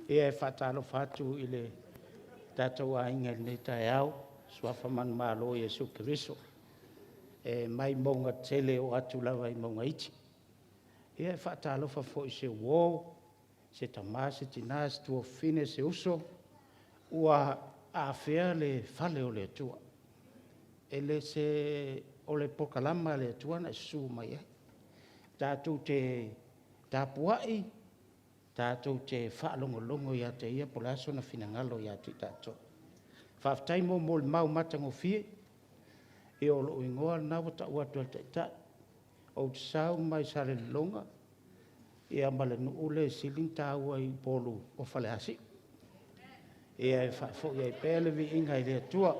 Ia e faatalofa atu i le tatou aiga i lenei taeao, suafa manumalo o Iesu Keriso, e mai mauga tele e oo atu lava i mauga iti. Ia e faatalofa foi i se uo, se tama, se tina, se tuafafine, se uso ua afea le fale o le Atua. E le se... o le polokalama a le Atua na e susu mai ai. Tatou te tapuai, tatou te faalogologo ia te Ia po o le a sona finagalo ia te i tatou. Faafetai mo molimau matagofie. Ia o lou igoa lena ua tau atu e le Taitai. Ou te sau mai Salelologa ma le nuu lea e sili ona taua i Upolu o Faleasiu. Ia e faafoi ai pea le viiga i le Atua.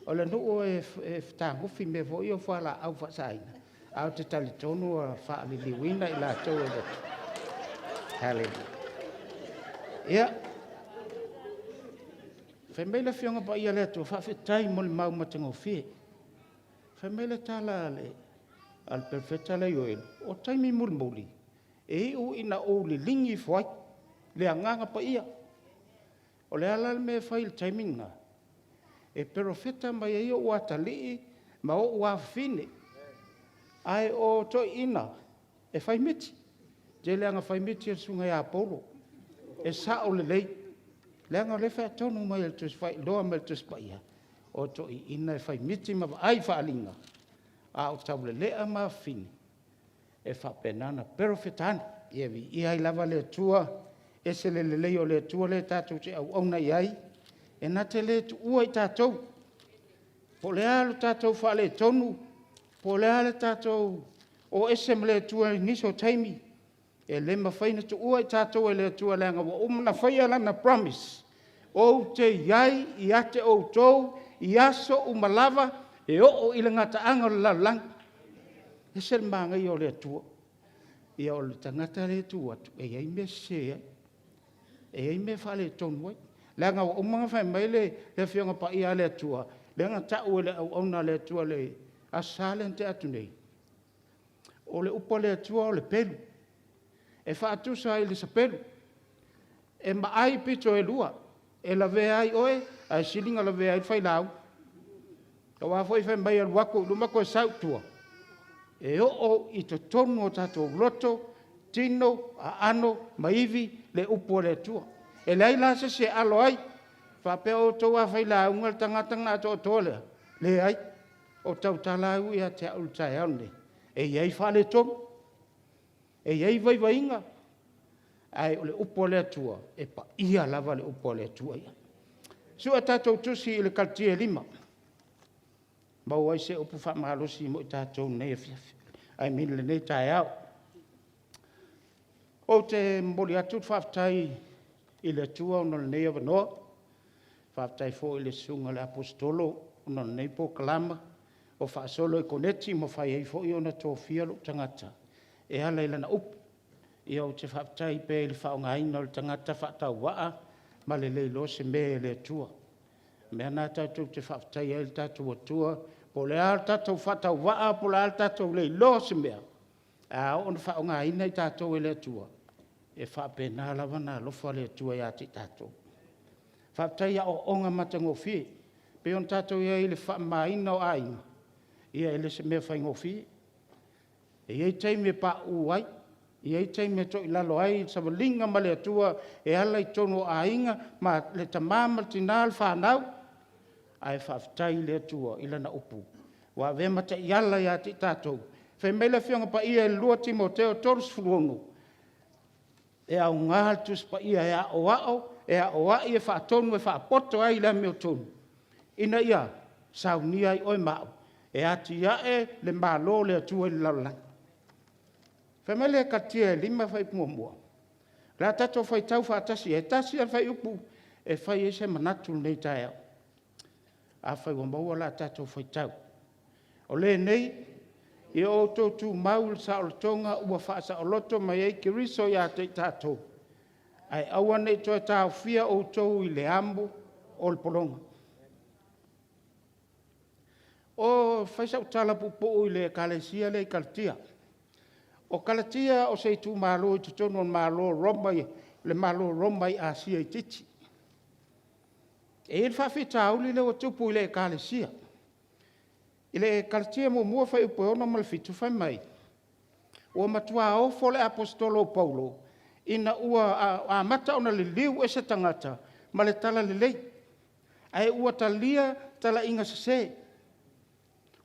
O le nuu e fetagofi i mea foi ia o fualaau faasaina, ae ou te talitonu ua faaliliuina i latou e le Atua. Haleluia! Ia, fai mai le Afioga Paia a le Atua, faafetai mo le mau matagofie. Fai mai le tala a le Perofeta lea o Ioelo, o taimi mulimuli, e iu ina ou liligi ifo ai le Agaga Paia. O le a la le mea e fai i le taimi lena? E perofeta mai ai ou atalii ma ou afafine, ae o toeaiina, e fai miti. E tele lava ina fai miti le susuga ia Apolo. E sao lelei, leaga o lea e fai atu mai e le Tusi Faailoa mai e le Tusi Paia, o toeaiina e fai miti ma vaai i faaaliga, a o taulelea ma afafine, e faapena ona perofeta ane. Ia viia ai lava le Atua, e ese le lelei o le Atua lea tatou te auauna i ai, e na te le tuua i tatou. Po o le a le tatou faaletonu, po o le a le tatou o ese ma le Atua i nisi o taimi, e le mafai ona tuua i tatou e le Atua leaga ua uma ona faia Lana promise, ou te i ai ia te outou i aso uma lava e oo i le gataaga o le lalolagi. E ese le manaia o le Atua. Ia o le tagata lea e tu atu, e i ai mea e sese ai, e i ai mea e faaletonu ai. Leaga ua uma ona fai mai le Afioga Paia a le Atua, lea na tau e le auauna a le Atua i le Aso Sa lea na tea atu nei, o le upu a le Atua o le pelu, e faatusa i le sapelu, e maai pito e lua, e lavea ai oe ae sili ona lavea ai le failauga. Aua foi fai mai e alu atu i luma toe sau i tua, e oo i totonu o tatou loto, tino, aano ma ivi le upu a le Atua. E leai la se isi e alo ai, faapea o outou a failauga le tagata ona atoatoa lea. Leai, o tautala lava ia te au i le taeao lenei, e i ai faaletonu, e i ai vaivaiga, ae o le upu a le Atua, e paia lava le upu a le Atua ia. Sue a tatou tusi i le Karatia e 5, maua ai se upu faamalosi mo i tatou i lenei afiafi, I mean lenei taeao. Ou te momoli atu le faafetai i le Atua ona o lenei avanoa, faafetai foi i le susuga i le Aposetolo ona o lenei polokalama ua faasolo i Koneti ua mafai ai foi ona tofia lou tagata e ala i lana upu. Ia ou te faafetai pea i le faaaogaina o le tagata faatauvaa ma le le iloa se mea e le Atua. O le mea lena tatou te faafetai ai i lo tatou Atua, po o le a le tatou faatauvaa po o le a le tatou le iloa o se mea, ae a oo ina faaaogaina i tatou e le Atua, e faapena lava ona alofa le Atua ia te i tatou. Faafetai i aoaoga matagofie, e pei ona tatou i ai i le faamamaina o aiga, ia e le o se mea faigofie. E i ai taimi e pauu ai, e i ai taimi e toilalo ai le savaliga ma le Atua e ala i totonu o aiga ma le tama ma le tina, le fanau, ae faafetai i le Atua i Lana upu ua avea ma taiala ia te i tatou. Fai mai le Afioga Paia i le 2 Timoteo 3:16, e aoga le Tusi Paia e aoao, e aoai, e faatonu, e faapoto ai i le amiotonu, ina ia saunia ai oe ma au e atiae le Malo o le Atua i le lalolagi. Fai mai le Karatia e 5 fuaiupu 1, o le a tatou faitau faatasi, e tasi lava le fuaiupu e fai ai se manatu i lenei taeao. Afai ua maua le tatou faitau. O lenei, ia outou tumau i le saolotoga ua faasaoloto mai ai Keriso ia te i tatou, ae aua ne i toe taofia outou i le amo o le pologa. Fai sau tala puupuu i le ekalesia lea i Karatia. O Karatia o se itumalo i totonu o le Malo o Roma le Malo o Roma i Asia itiiti. E i ai le faafitauli lea ua tupu i le Ekalesia. I le Kalatia 1 fuaiupu e 6 ma le 7, fai mai, ua matua ofo le Aposetolo o Paulo ina ua amata ona liliu ese tagata ma le Talalelei, ae ua talia talaiga sese.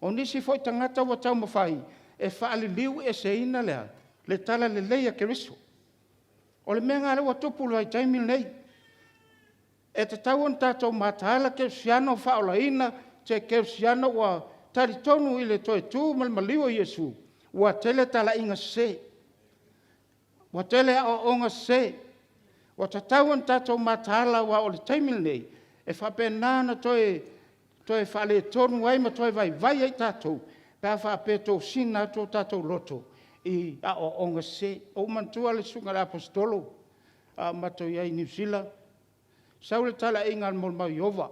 O nisi foi tagata ua taumafai e faaliliu eseina le a? Le Talalelei a Keriso. O le mea lena lea ua tupu i le vaitaimi lenei. E tatau ona tatou mataala kerisiano faaolaina, se kerisiano ua talitonu i le toe tu ma le maliu o Iesu, ua tele talaiga sese, ua tele aoaoga sese. Ua tatau ona tatou mataala aua o le taimi lenei e faapena ona toe faaletonu ai ma toe vaivai ai tatou pe a faapea e tosina atu o tatou loto i aoaoga sese. Ua ou manatua le susuga i le Aposetolo a o matou i ai i Niu Sila, sau le talaiga a le molimau Ieova,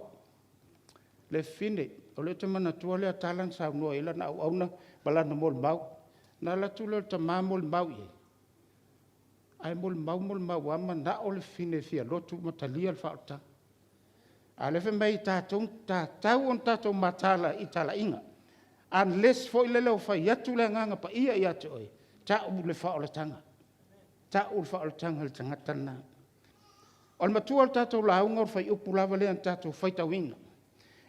le fafine, o lea ou te manatua lea tala na saunoa i ai lana auauna ma lana molimau. Ona alu atu lea o le tama molimau i ai, ae molimau, molimau lava manao le fafine e fia lotu ma talia le faaolataga. A o lea e fai mai e tatau ona tatou mataala i talaiga, unless foi lele o fai atu le Agaga Paia ia te oe, tau le faaolataga, tau le faaolataga i le tagata lena. O le matua o le tatou lauga o le fuaiupu lava lea na tatou faitauina.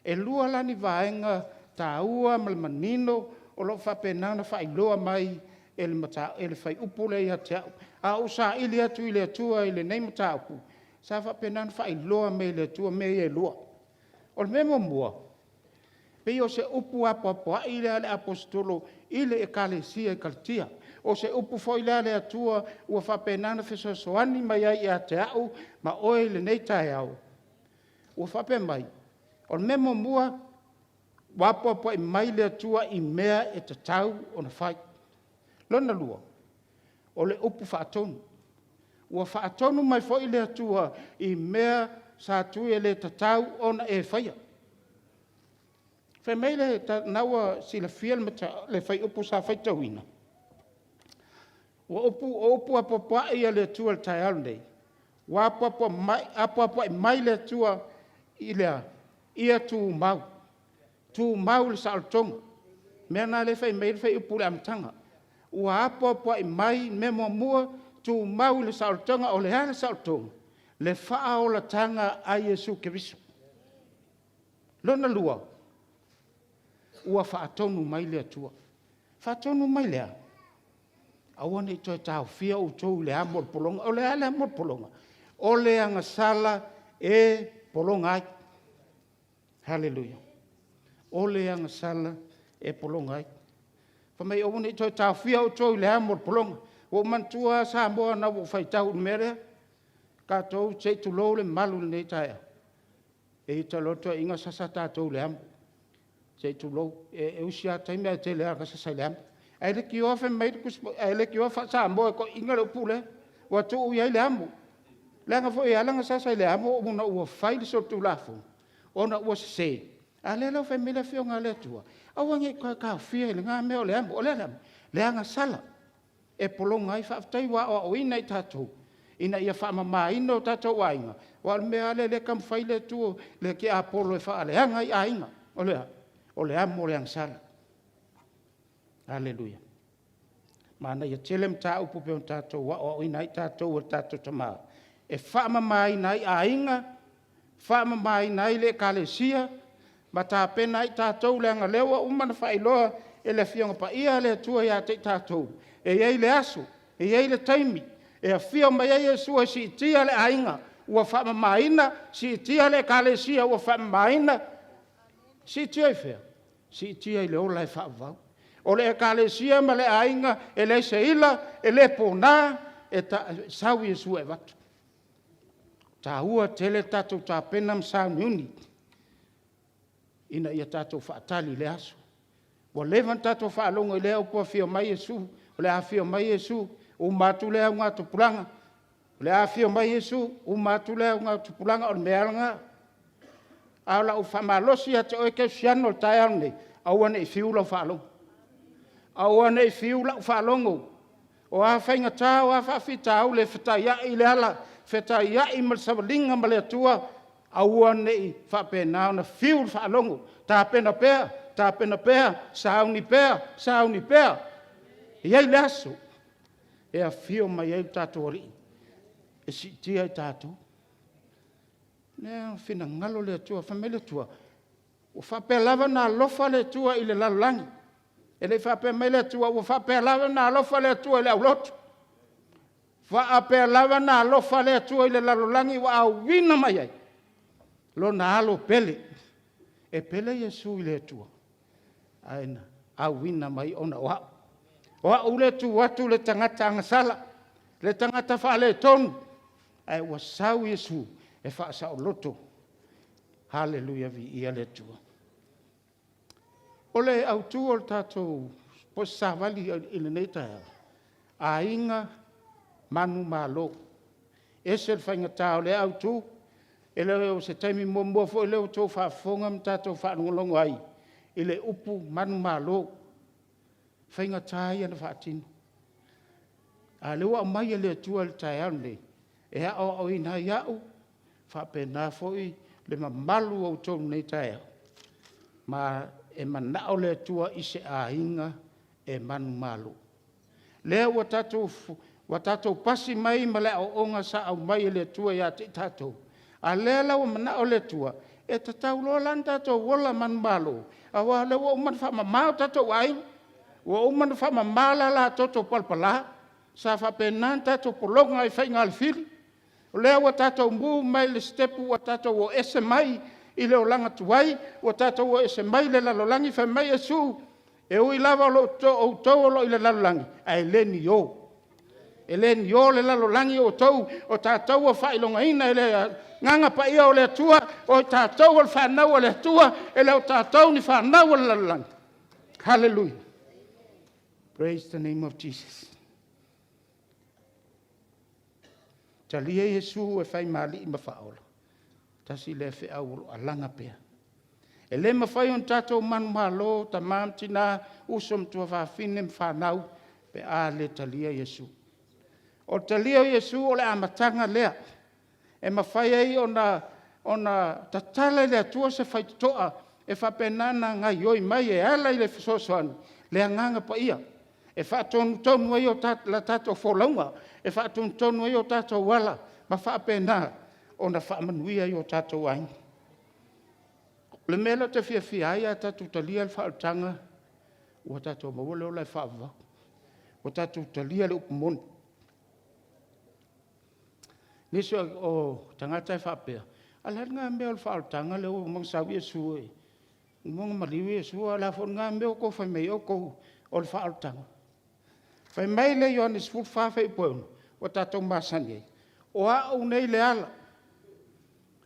E lua la ni vaega taua ma le manino o lo o faapena ona faailoa mai e le fuaiupu lea ia te au. A ou saili atu i le Atua i lenei mataupu, sa faapena ona faailoa mai e le Atua mea ia e lua. O le mea muamua, pei o se upu apoapoai lea a le Aposetolo i le Ekalesia i Kalatia. O se upu foi lea a le Atua ua faapena ona fesoasoani mai ai ia te au ma oe i lenei taeao, ua faapea mai, o le mea muamua, ua apoapoai mai le Atua i mea e tatau ona fai. Lona lua, o le upu faatonu. Ua faatonu mai foi le Atua i mea sa tui e le tatau ona e faia. Fai mai o lena ua silafia le fuaiupu sa faitauina, o upu apoapoai a le Atua i le taeao lenei, ua apoapoai mai le Atua i le a? Ia tumau, tumau i le saolotoga. O le mea lena lea e fai mai ai le fuaiupu i le amataga. Ua apoapoai mai, mea muamua, tumau i le saolotoga. O le a le saolotoga? Le faaolataga a Iesu Keriso. Lona lua, ua faatonu mai le Atua. Faatonu mai le a? Aua ne i toe taofia outou i le amo o le pologa. O le a le amo o le pologa? O le agasala e pologa ai. Haleluia! O le agasala e pologa ai. Fai mai aua ne i toe taofia outou i le amo o le pologa. Ua ou manatua lava Samoa ina ua ou faitau i le mea lea, tatou se i tulou le mamalu i lenei taeao, e ita loa le toeaina sasa tatou i le amo, se i tulou. E isi lava taimi ae tele lava ina sasa i le amo. Ae leitioa fai mai le Tusi Paia, ae leitioa faa-Samoa e toeaiina le upu lea, ua tuu i ai le amo. Leaga foi e ala ona sasa i le amo ona ua fai le solitulafono ona ua sese, a o lea la ua fai mai le Afioga a le Atua, aua ne i toe taofia i lena mea o le amo. O le a le amo? Le agasala e pologa ai. Faafetai ua aoaoina i tatou ina ia faamamaina o tatou aiga, aua o le mea lava lea o lea e taumafai le Atua le tiapolo e faaleaga ai aiga, o le a? O le amo o le agasala. Haleluia. Manaia tele mataupu e pei ona tatou aoaoina ai tatou e le tatou Tama e faamamaina ai aiga, faamamaina ai le Ekalesia, ma tapena ai tatou leaga o lea ua uma ona faailoa e le Afioga Paia a le Atua ia te i tatou, e i ai le aso, e i ai le taimi e afio mai ai Iesu e siitia le aiga ua faamamaina, siitia le Ekalesia ua faamamaina. Siitia i fea? Siitia i le ola e faavavau. O le Ekalesia ma le aiga e leai se ila, e le pona, e sau Iesu e avatu. E taua tele le tatou tapena ma sauniuni ina ia tatou faatali i lea aso. Ua leva ona tatou faalogo i lea upu, afio mai Iesu, o le a afio mai Iesu, uma atu lea augatupulaga, o le a afio mai Iesu, uma atu lea augatupulaga, o le mea lava lena. A o lau faamalosi ia te oe kerisiano i le taeao lenei, aua ne i fiu lau faalogo, aua ne i fiu lau faalogo. O a faigata o a faafitauli e fetaiai le ala, fetaiai ma le savaliga ma le Atua, aua ne i faapena ona fiu le faalogo, tapena pea, tapena pea, sauni pea, sauni pea. E i ai le aso e afio mai ai lo tatou Alii e siitia i tatou. O lea e finagalo le Atua, fai mai le Atua, ua faapea lava ona alofa le Atua i le lalolagi. E le i faapea mai le Atua ua faapea lava ona alofa le Atua i le aulotu. Faapea lava ona alofa le Atua i le lalolagi ua auina mai ai Lona Alo pele. E pele Iesu i le Atua, ae na auina mai ona o au. O au lea e tu atu le tagata agasala, le tagata faaletonu, ae ua sau Iesu e faasaoloto. Haleluia, viia le Atua. O le autu o le tatou po o se savali i lenei taeao, aiga manumalo. E ese le faigata o lea autu, e le o se taimi muamua foi lea ua outou faafofoga ma tatou faalogologo ai i le upu manumalo. O le faigata ia ona faatino, a o lea ua aumai e le Atua i le taeao lenei e aoaoina ai au, faapena foi le mamalu o outou i lenei taeao, ma e manao le Atua i se aiga e manumalo. O lea ua tatou pasi mai ma le aoaoga sa aumai e le Atua ia te i tatou, a o lea la ua manao le Atua, e tatau loa la ona tatou ola manumalo, aua o lea ua uma ona faamama o tatou aiga, ua uma ona faamama le latou palapala, sa faapena ona tatou pologa ai i faiga alofili, o lea ua tatou move mai i le sitepu ua tatou o ese mai i le olaga tuai, ua tatou o ese mai le lalolagi. Fai mai Iesu, e ui lava o outou o lo o i le lalolagi, ae le ni o. E le ni o le lalolagi outou, o tatou ua faailogaina e le Agaga Paia o le Atua, o tatou o le fanau a le Atua, e le o tatou ni fanau a le lalolagi. Haleluia! Praise the name of Jesus. Talia Iesu e fai ma Alii ma Faaola, tasi lea feau o lo o alaga pea. E le mafai ona tatou manumalo, tama ma tina, uso ma tuafafine ma fanau pe a le talia Iesu. O le talia o Iesu o le amataga lea e mafai ai ona tatala e le Atua se faitotoa e faapena ona gaoioi mai e ala i le fesoasoani le Agaga Paia e faatonutonu ai la tatou folauga, e faatonutonu ai o tatou ala ma faapena ona faamanuia i o tatou aiga. O le mea lea ou te fiafia ai a tatou talia le faaolataga, ua tatou maua le ola e faavavau, ua tatou talia le upu moni. O nisi o tagata e faapea, a o le a lena mea o le faaolataga lea ua uma ona sau Iesu e… ua uma ona maliu Iesu, a o le a foi lena mea ua outou fai mai ai outou o le faaolataga? Fai mai le Ioane 14 fuaiupu e 6 ua tatou masani ai, o au nei le ala,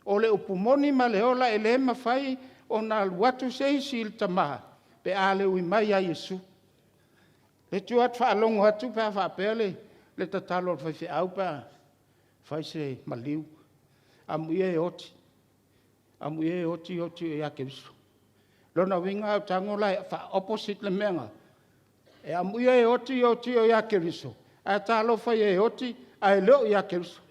o le upu moni ma le ola, e le mafai ona alu atu se isi i le Tama pe a le ui mai ia Iesu. E te tu atu faalogo atu pe a faapea le tatalo a le faifeau pe a fai se maliu, amuia e oti, amuia e oti, oti ia Keriso. O lona uiga a ou tago la e faa-opposite le mea lena, e amuia e oti, oti ia Keriso, ae talofa e oti ae le o ia Keriso.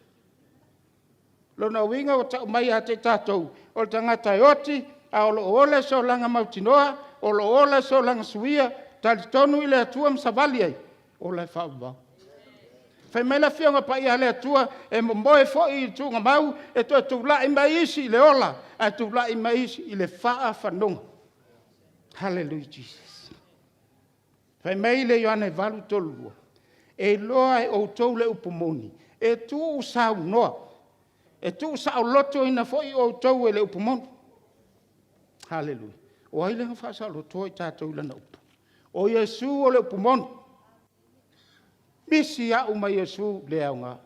O lona uiga ua tau mai ia te i tatou, o le tagata e oti ae o lo o ola i se olaga mautinoa, o lo o ola i se olaga suia, talitonu i le Atua ma savali ai, ola e faavavau. Fai mai le Afioga Paia a le Atua, e momoe foi i tuugamau, e toe tulai mai isi i le ola, ae tulai mai isi i le faafanoga. Hallelujah Jesus. Fai mai le Ioane 8:32, e iloa e outou le upu moni, e tuusaunoa, e tuusaolotoina foi outou e le upu moni. Hallelujah. O ai lea na faasaolotoa i tatou i lana upu? O Iesu o le upu moni. Misi au ma Iesu, le aoga.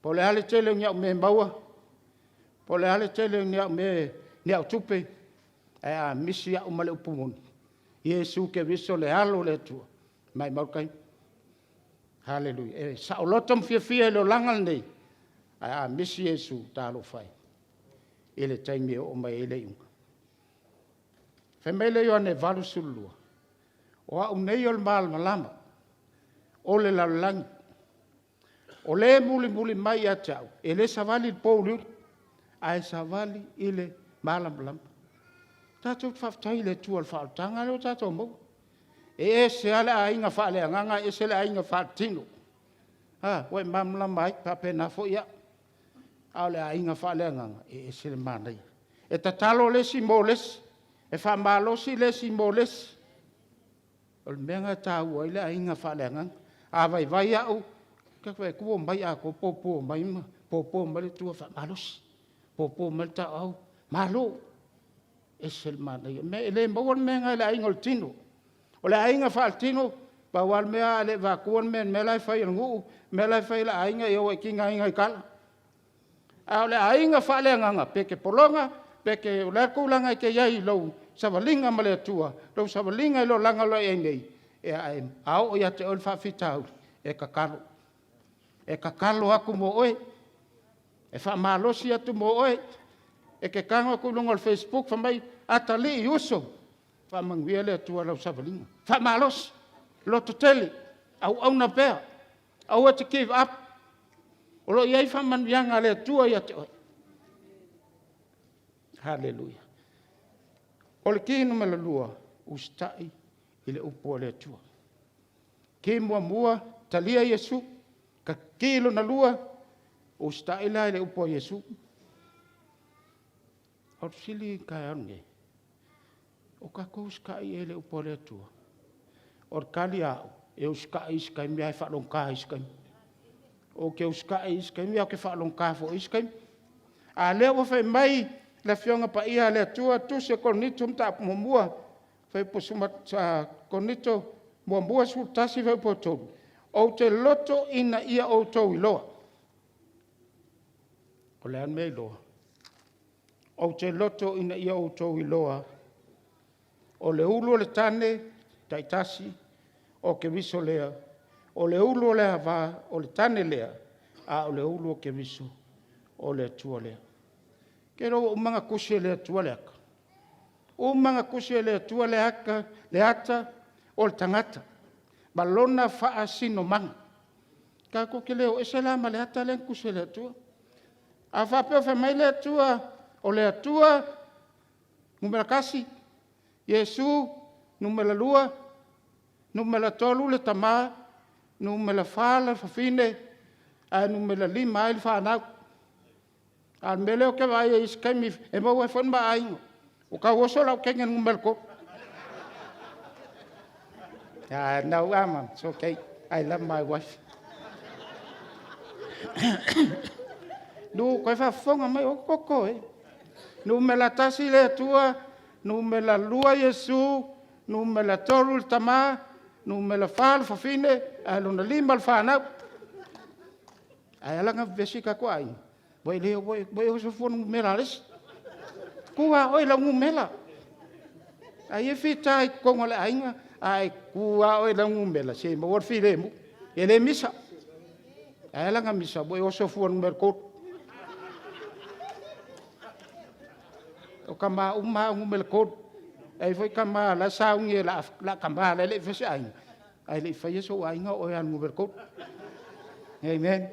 Po o le a le tele o ni au mea e maua, po o le a le tele o ni au tupe, ae a misi au ma le upu moni, Iesu Keriso o le Alo o le Atua, maumau le taimi. Hallelujah. E saoloto ma fiafia i le olaga lenei, ae a misi Iesu, talofa e, i le taimi e oo mai ai le iuga. Fai mai le Ioane 8:12, o au nei o le malamalama o le lalolagi. O le mulimuli mai ia te au, e le savali i le pouliuli, ae savali i le malamalama. Tatou te faafetai i le Atua i le faaolataga lea ua tatou maua. E ese lava le aiga faaleagaga ese le aiga faaletino. A, ua e malamalama ai, e faapena foi au. A o le aiga faaleagaga, e ese le manaia. E tatalo le isi mo le isi, e faamalosi le isi mo le isi. O le mea lena e taua ai le aiga faaleagaga. A vaivai au, ou te vaai atu ua omai atoa poupu mai ma poupu mai le tua e faamalosi, poupu mai le tauau, malo. E ese le manaia. E le maua le mea lena i le aiga o le tino. O le aiga faaletino, pau lava le mea a le avatua le mea i le mea la e fai e le nuu, le mea la e fai e le aiga, ia ua e tigaina i tala. A o le aiga faaleagaga, pe e te pologa, o le a le tulaga e te i ai i lou savaliga ma le Atua, lou savaliga i le olaga o lo o i ai nei, a oo ia te oe le faafitauli, e tatalo, e tatalo atu mo oe, e faamalosi atu mo oe, e te tago atu i luga o le facebook fai mai, atalii uso, faamanuia le Atua i lau savaliga, faamalosi, lototele, auauna pea, aua e te give up, o lo o i ai faamanuiaga a le Atua ia te oe. Haleluia. O le ki numera 2, usitai i le upu a le Atua. Ki muamua, talia Iesu. Ki lona lua, usitai la i le upu a Iesu. O le fesili i le taeao lenei, o tatou usitai ea i le upu a le Atua? O le tali a au, e usitai isi taimi ae faalogogata isi taimi. Ou te usitai isi taimi ae ou te faalogogata foi isi taimi. A o lea ua fai mai le Afioga Paia a le Atua, 1 Korinito 1, 13, ou te loto ina ia outou iloa. O le a le mea e iloa? Ou te loto ina ia outou iloa, o le ulu o le tane taitasi, o Keriso lea, o le ulu o le ava, o le tane lea, a o le ulu o Keriso, o le Atua lea. Ou te iloa ua uma ona tusi e le Atua le ata, ua uma ona tusi e le Atua le ata o le tagata ma lona faasinomaga. Tatou te le o ese la ma le ata lea na tusi e le Atua. A faapea o fai mai le Atua, o le Atua numera 1, Iesu numera 2, numera 3 le Tama, numera 4 le Fafine, ae numera 5 ai le fanau. A o le mea lea ou te vaai ai i isi taimi e maua ai foi le ma aiga, ua tau oso lau teine i le numera 3. No, it's okay, I love my wife. Toe faafofoga mai, aua e te toto e. Numera 1 le Atua, numera 2 Iesu, numera 3 le Tama, numera 4 le Fafine, ae lona 5 le fanau. Ae ala ona vevesi o tatou aiga, ua e oso fua i le numera a le isi. Tu lava oe i lau numera. Ae a e fita i totonu o le aiga, a e tu lava oe i lau numera, se e maua le filemu, e le misa. Ae ala ona misa, ua e oso fua i le numera 3. O tama uma lava o numera 3. E i ai foi tama o la e sauni o le a tama o la e le i faia se aiga, ae le i faia sou aiga o oe lava o le numera 3. Amen.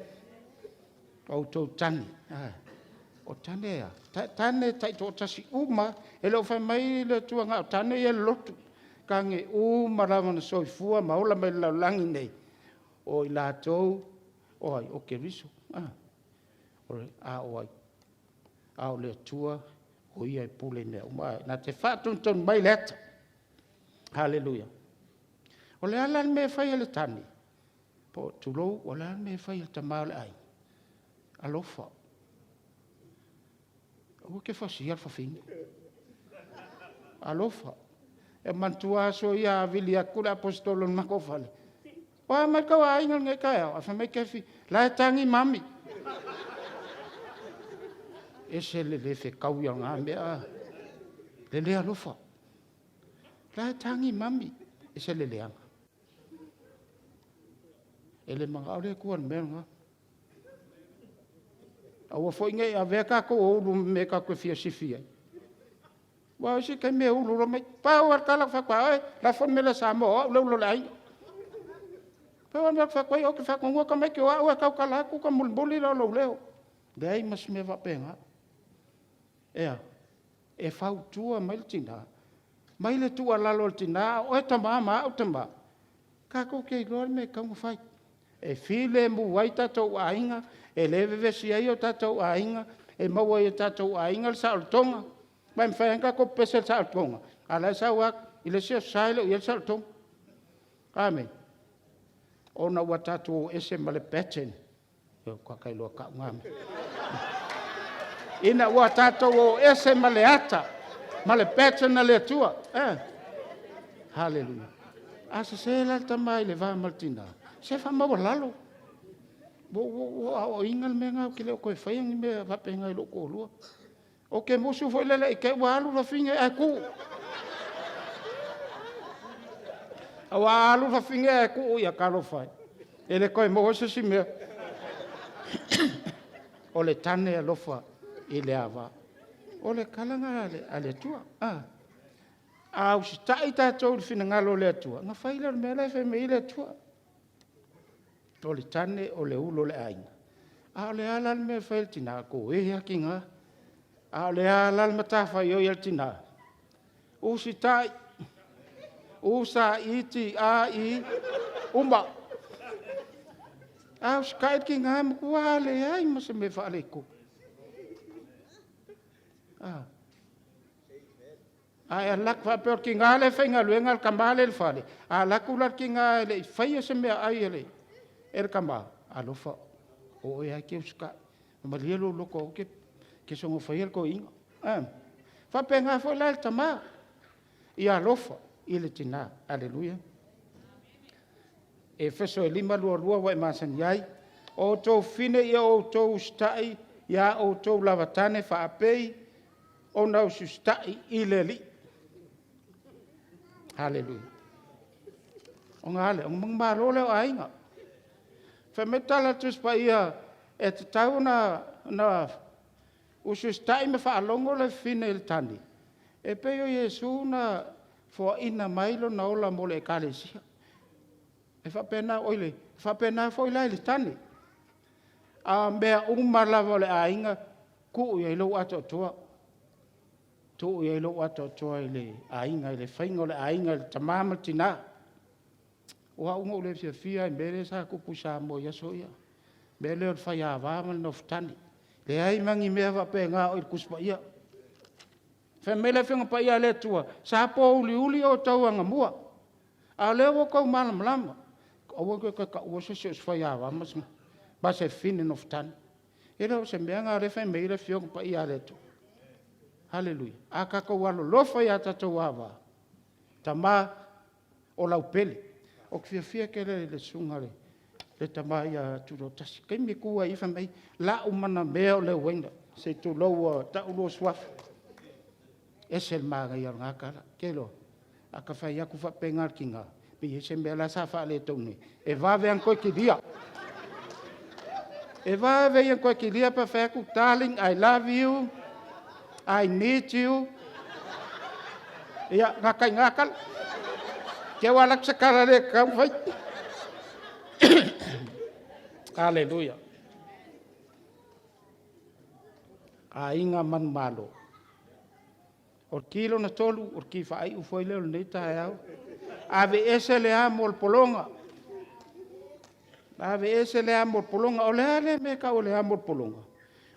O outou tane, o tane e a? O tane taitoatasi uma lava. E le o fai mai le Atua na o tane ia e lotu. O tane uma lava na soifua ma ola mai le lalolagi lenei, o i latou o ai? O Keriso. A o ai? A o le Atua o Ia e pule i mea uma, na te faatonutonu mai le ata. Haleluia. O le a la le mea e fai e le tane? Po tulou, o le a le mea e fai e le tama o le aiga? Alofa, aua e te fausia le fafine. Alofa. E manatua aso ia a vili atu le aposetolo i le matou fale, o a mai le tou aiga i lenei taeao? Ae fai mai Kefi, o la e tagi mami. E ese le le fetaui o na mea, le le alofa. O la e tagi mami, e ese le leaga. E le manao le Atua i le mea lena. Aua foi ne i avea tatou o ulu ma mea tatou te fia sifi ai. Aua o isi taimi e ulu loa, pau lava le tala ou fai atu ia oe, lafo le mele a Samoa o au le ulu o le aiga. Pau lava le mea ou te fai atu ai, ou te faatonuina tamaiti o au e tautala atu ona mulimuli lea o lou leo. Leai ma se mea faapena. E a? E fautua mai le tina, aumai le tuualalo a le tina a o oe tama ma au tama, tatou te iloa le mea e tatau ona fai, e filemu ai tatou aiga, e le vevesi ai o tatou aiga, e maua ai e o tatou aiga le saolotoga. Aua e mafai lava ona tatou pepese i le saolotoga, a o la e sau lava i le isi Aso Sa e le o i ai le saolotoga. Amene. Ona ua tatou o ese ma le pattern. Ua ta iloa tau na mea. Ina ua tatou o ese ma le ata ma le pattern a le Atua. Eh. Haleluia. A sese la le tama i le va ma le tina, se faamaualalo. Ua ou aoaoina le mea lena, ou te le o toe faia ni mea faapena i lou toalua. Ou te musu foi lele i te i ua alu le fafine ae tu. Aua a alu le fafine ae tuu, ia talofa e, e le toe maua se isi mea. O le tane alofa i le ava. O le tala lena a le Atua. A usitai tatou i le finagalo o le Atua, ona fai lea o le mea la e fai mai ai le Atua. O le tane o le ulu o le aiga. A o le a la le mea e fai e le tina? Toē lava tina. A o le a la le matafaioi a le tina? Usitai, U S I T A I, uma. A usitai le tina, e matua leai ma se mea e faaletonu. A e alu atu faapea o le tina lea e faigaluega a o le tama lea e i le fale, a alu atu la le tina e le i faia se meaai e le tama, alofa, o oe lava e te usitai, malie lou loto aua e te soona faia le toeaina. E faapena foi la i le tama, ia alofa i le tina. Aleluia. Efeso 5:22 ua e masani ai. O outou fafine ia outou usitai ia outou lava tane faapei ona usiusitai i le Alii. Haleluia. Ona a lea? Ona manumalo lea o aiga. Fai mai le tala a le Tusi Paia, e tatau ona usiusitai ma faalogo le fafine i le tane, e pei o Iesu na foaina mai lona ola mo le ekalesia. E faapena, oi le faapena foi la i le tane. A o mea uma lava o le aiga, tuu i ai lou atoatoa, tuu i ai lou atoatoa i le aiga, i le faiga o le aiga i le tama ma le tina. O au na ou le fiafia lava i le mea lea sa tupu i Samoa i aso ia, le mea lea o le faiava ma le nofotane. E leai ma ni mea faapena o i le Tusi Paia. Fai mai le Afioga Paia a le Atua, sa pouliuli outou anamua, a o lea ua outou malamalama, aua e te toe taua se isi o se faiava ma se fafine nofotane. E le o se mea lena o lea e fai mai ai le Afioga Paia a le Atua. Haleluia. A tatou alolofa i a tatou ava, tama, o lau pele. Ou te fiafia tele i le susuga i le tama ia Tutoatasi, o le taimi e tu ai i i fai mai, lau manamea o le uaina, se i tulou ua tau lua suafa. E ese le manaia o lena tala. Ou te iloa, a ta fai atu faapena i le tina, pe i ai se mea la sa faaletonu nei, e vave lava ona toe kilia. E vave ia ona toe kilia pe a fai atu, darling I love you, I need you. Ia, gata ai i ina tala. Te i ua alu atu se tala le tatau ona fai. Aleluia. Aiga manumalo. O le ki lona 3, o le ki faaiu foi lea o lenei taeao. Aveese le amo o le pologa. Aveese le amo o le pologa. O le a lea mea e tau o le amo o le pologa?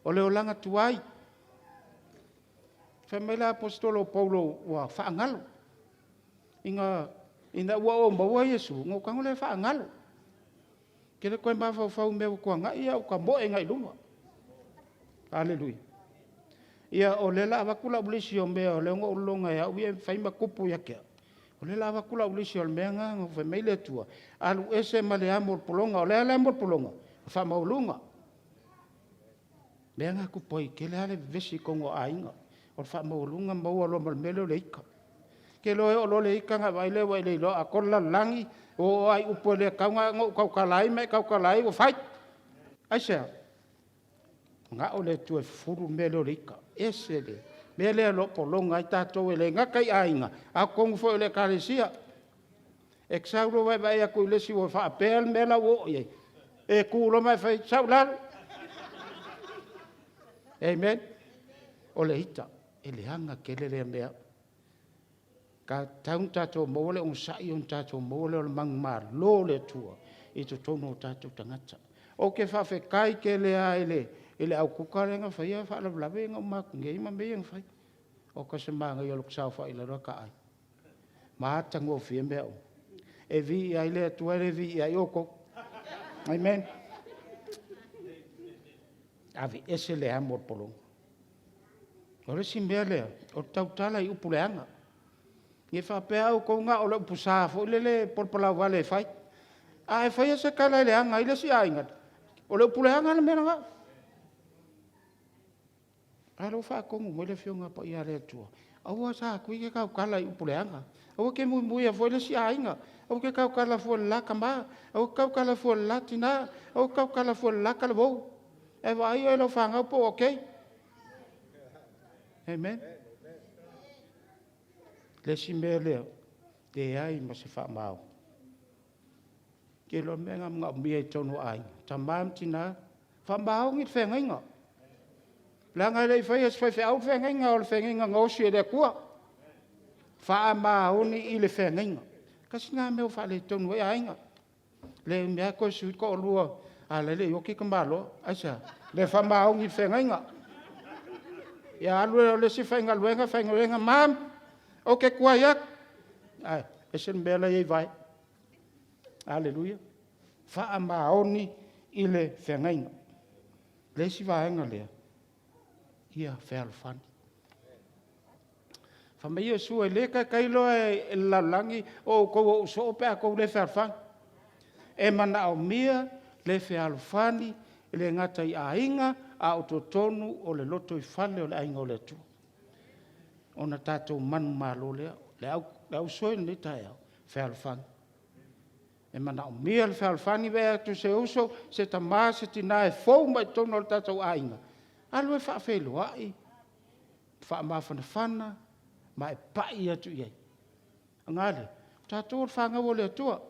O le olaga tuai. Fai mai le aposetolo o Paulo ua faagalo. Ina ua ou maua Iesu, ona ou tago lea faagalo. Ou te le toe mafaufau i mea ua tuanai, ae ou tamoe agai i luma. Aleluia. Ia o lea o le a avatu lau lisi o mea o lea na ou lologa e au ia e fai ma tupu ia te au, o lea o le a avatu lau lisi o le mea lena na fai mai le Atua, alu ese ma le amo o le pologa. O le a le amo o le pologa? O le faamaualuga. O lea na tupu ai, e tele lava le vevesi i totonu o aiga, o le faamaualuga maua loa ma le mea lea o le ita. E te iloa e oo loa le ita ona e vaai lea ua e le iloa atoa le lalolagi, ua oo lava i upu e le tatau ona ou tautala ai ma e tautala ai, ua fai. Aisea? Manao le Atua e fufulu le mea lea o le ita. E ese le mea lea o lo o pologa ai tatou e le gata i aiga, a o totonu foi o le ekalesia. E te sau loa e vaai atu i le isi ua faapea le mea la ua oo i ai, e tu loa ma e fai, sau i lalo. Amen. O le ita, e leaga tele lea mea. Tataua ona tatou maua le onosai ona tatou maua lea o le manumalo o le Atua i totonu o tatou tagata. Ou te faafetai tele lava i le au kuka lea na faia faalavelave na uma atu nei ma mea ia na fai. Oka se manaia o le saofai i lalo ae ta ai. Matagofie mea uma. E viia ai le Atua e le viia ai outou. Amen. Aveese le amo a le pologa. O le isi mea lea, o le tautala i upu leaga. Ne i faapea outou na o le upu sa foi lele palapalauvale e fai. A e faia se tala e leaga ai le isi aiga, o le upu leaga le mea lena. A lea ua faatonu mai le Afioga Paia a le Atua, aua Satui e te tautala i upu leaga, aua e te muimuia fua i le isi aiga, aua e te tautala fua i le la tama, aua e te tautala fua i le la tina, aua e te tautala fua i le la talavou, ae vaai oe i lau fanau po o okay. Amen. O le isi mea lea, leai ma se faamaoni. Ou te iloa o le mea lena e manaomia i totonu o aiga, tama ma tina, faamaoni le feagaiga. Leaga e le i faia e se faifeau le feagaiga, o le feagaiga na osi e le Atua. Faamaoni i le feagaiga. Tasi lena mea ua faaletonu ai aiga. Le umi lava toe sui le toalua, a o la e le i oti tamaloa. Aisea? Le faamaoni i le feagaiga. Ia alu lea o le isi faigaluega, faigaluega, mom, ou te tuai atu, ae ese le mea la e i ai i vae. Aleluia. Faamaoni i le feagaiga. Le isi vaega lea, ia fealofani. Fai mai Iesu, e le taitai loa e le lalolagi o outou o ou soo pe a outou le fealofani. E manaomia le fealofani e le gata i aiga, a o totonu o le lotoifale o le aiga o le Atua. Ona tatou manumalo lea. Le auso e i lenei taeao, fealofani. E manaomia le fealofani, vaai atu i se uso, se tama, se tina e fou mai totonu o le tatou aiga, alu e faafeiloai, faamafanafana ma e pai atu i ai. Aga a lea? O tatou o le fanau a le Atua.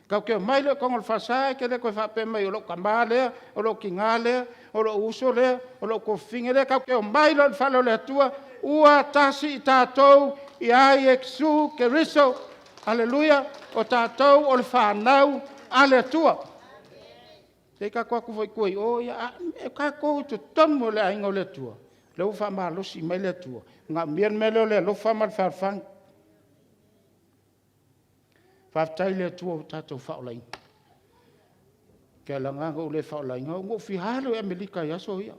Tatou te omai loa i totonu o le falesa, e te le toe faapea mai o lou tama lea, o lou tina lea, o lou uso lea, o lou tuafafine lea. Tatou te omai loa i le fale o le Atua, ua tasi i tatou ia Iesu Keriso. Aleluia! O tatou o le fanau a le Atua. Se i tatou o atu foi i tua i o, a o tatou i totonu o le aiga o le Atua, lea ua faamalosi mai le Atua, e manaomia le mea lea o le alofa ma le fealofani. Faafetai i le Atua ua tatou faaolaina. E leaga lava na ou le faaolaina, na ou fia alu i Amerika i aso ia,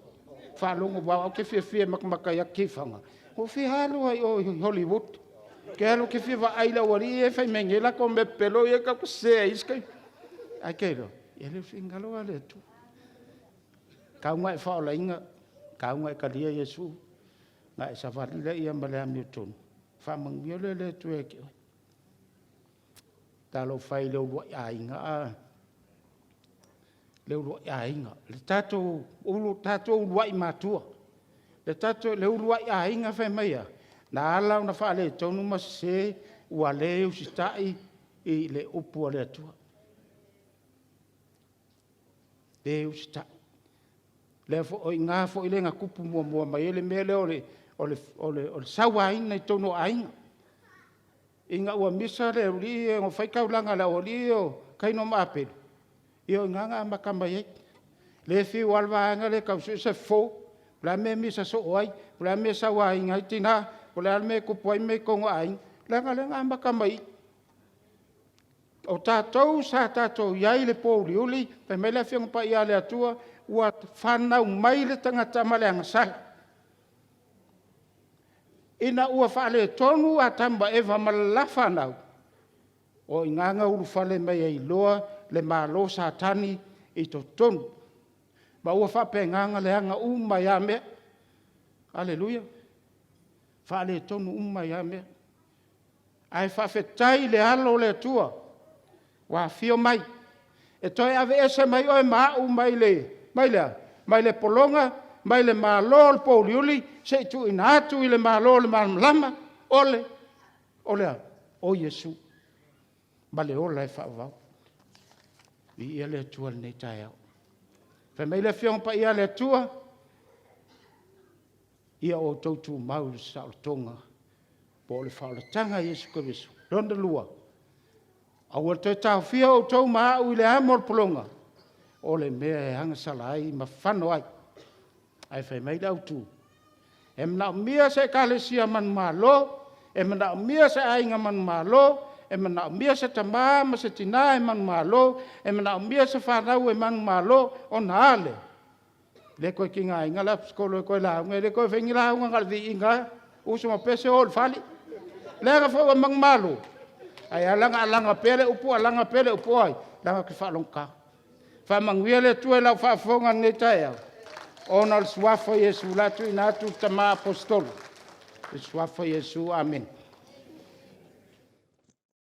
faalogo aua o au ou te fiafia e matamata i ata tifaga, na ou fia alu lava i o i Hollywood, ou te alu ou te fia vaai i le aualii ia e fai mai nei latou mea pepelo ia tatou te sese ai i isi taimi. Ae te iloa, e le o le finagalo lena o le Atua. Tau ina e faaolaina, tau ina e talia Iesu ona e savali lea ma le amiotonu, faamanuia lea o le Atua ia te oe. Talofa e i le uluai aiga a, le uluai aiga, le tatou uluai matua, le uluai aiga fai mai e a? Na ala ona faaletonu ma sese, ua le usitai i le upu a le Atua. Le usitai. O i ina foi lea na tupu muamua mai ai le mea lea o le sauaina i totonu o aiga. Ina ua misa le aualii ia na fai taulaga e le aualii ia o Kaino ma Apelu, ia o i ina na amata mai ai. Lea e fiu lava le vaega lea e tau sue se fofo, o le a le mea e misa soo ai, o le a le mea e sauaina ai tina, o le a le mea e tupu ai mea i totonu o aiga, leaga o lea na amata mai i i. O tatou sa tatou i ai i le pouliuli, fai mai le Afioga Paia a le Atua, ua fanau mai le tagata ma le agasala. Ina ua faaletonu Atamu ma Eva ma le la fanau, o i ina na ulufale mai ai loa le Malo o Satani i totonu, ma ua faapena ona leaga uma ai lava mea. Aleluia. Faaletonu uma ai lava mea. Ae faafetai i le Alo o le Atua ua afio mai e toe aveese mai oe ma au mai le a? Mai le pologa, mai le malo o le pouliuli se i tuuina atu i le Malo o le malamalama o le a? O Iesu. ma le ola e faavavau. Viia le Atua i lenei taeao. Fai mai le Afioga Paia a le Atua, ia outou tumau i le saolotoga po o le faaolataga a Iesu Keriso. Lona lua, aua le toe taofia outou ma au i le amo o le pologa, o le mea e agasala ai ma fano ai. Ae fai mai le autu, e manaomia se ekalesia manumalo, e manaomia se aiga manumalo, e manaomia se tama ma se tina e manumalo, e manaomia se fanau e manumalo, ona a lea? E le toe tigaina le aposetolo e toe lauga, e le toe faia ni lauga na o le viiga lava, uso ma pese, o i le fale. Leaga foi ua manumalo, ae ala ona alaga pea le upu alaga pea le upu, o ai? Leaga ou te faalogotata. Faamanuia le Atua i lau faafofoga i lenei taeao, ona o le suafa o Iesu. O le a tuuina atu le tama Aposetolo i le suafa o Iesu. Amene.